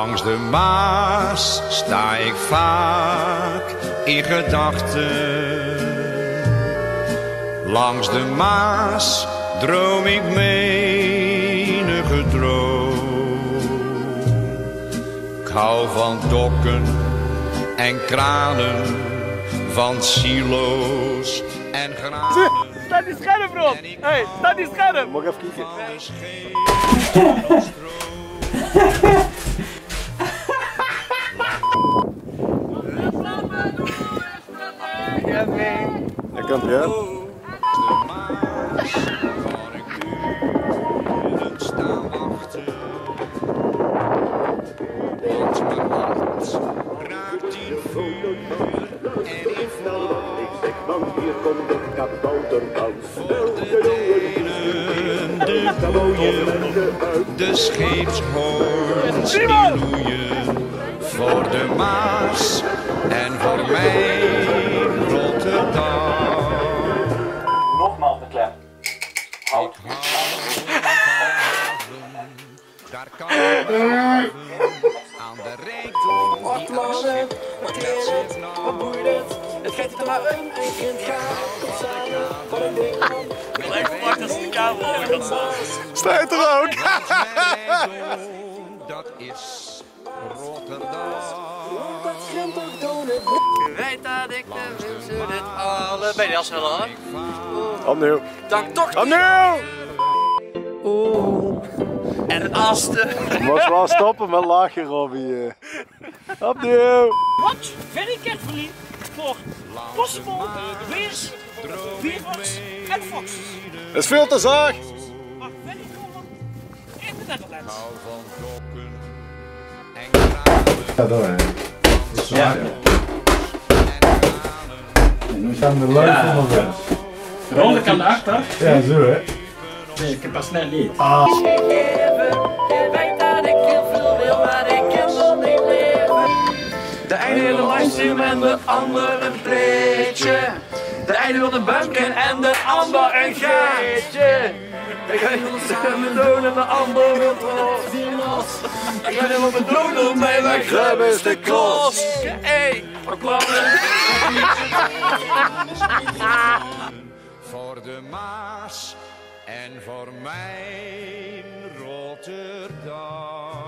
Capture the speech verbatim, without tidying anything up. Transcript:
Langs de Maas sta ik vaak in gedachten. Langs de Maas droom ik menige droom. Ik hou van dokken en kranen, van silo's en granen. Staat die scherp, bro? Hey, staat die scherp? Mag ik even kijken? Daar komt hij, hè? Ik zeg, man, hier komt de kabouterman. De boeien, de scheepshoorns die loeien voor de Maas en voor mijn Rotterdam. Nogmaals de klem. Hout. Daar kan je aan de rijkdom die achter het, wat boeit het? Het geeft er maar een en kind gaat. Lijkt me prachtig als de camera gaat staan. Staat er ook? Dat is Rotterdam. Je weet dat ik de mensen het allebei, die as wel, hoor. Opnieuw. Dank toch. Opnieuw. Oeh. En het aste. Moet wel stoppen met lachen, Robbie. Opnieuw. Watch very carefully for possible bears, beavers and foxes. Is veel te zacht. Are very common in the Netherlands. Ja, door, hè. Ja. En nu staan de lui van de rest. Ronde kan achter. Ja, zo, hè. Nee, ik pas net niet. Ah. De ene wil een livestream en de ander een plaatje. De ene wil een bumpkin en de ander een gaatje. Ik ga het samen doen en de ander wil los. Ik ga helemaal bedoeld door mij, mijn grub is de klos. Hey, reclame. Voor de Maas en voor mijn Rotterdam.